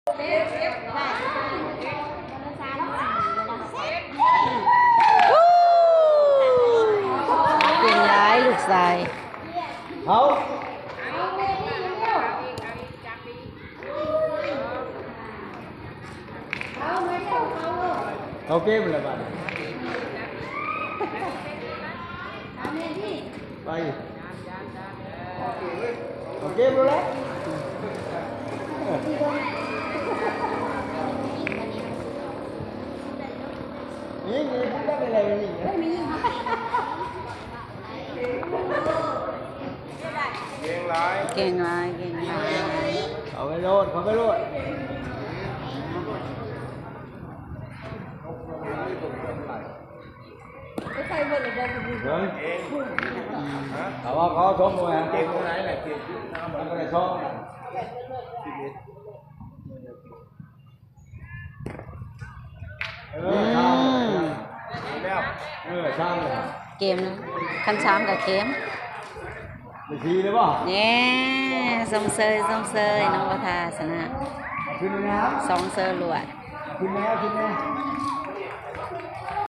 ເກັ່ງຫຼາຍລູກຊາຍ. ເຂົ້າ ເຂົ້າເກມແລ້ວບາດນີ້ ໄປ ເຂົ້າເກມແລ້ວແຫຼະ. ຍິງ ຍິງ ຍິງໄດ້ແລ້ວ ຍິງ. ເກັ່ງຫຼາຍ ເກັ່ງຫຼາຍ ເກັ່ງຫຼາຍ. ເຂົ້າໄປໂລດ ເຂົ້າໄປໂລດ. ໄປໃສ່ເບິດແລ້ວບໍ່? ເບິ່ງ ເອົາວ່າເຂົາຊົມມວຍ ເກັ່ງເທົ່າໃດແຫຼະ ມັນກໍໄດ້ຊອກ. ເອີ ອືມ ຊາມແລ້ວ ເອີ ຊາມແລ້ວ. ເກມນະ ຄັນຊາມກໍເກມ ໄດ້ສີ່ແລ້ວບໍ່? ເຢ້ ຊົມເຊີຍ ຊົມເຊີຍ ນ້ອງບັວທາຊະນະ ຂຶ້ນແລ້ວ ສອງເຊີລວດ. ຂຶ້ນແລ້ວ ຂຶ້ນແລ້ວ.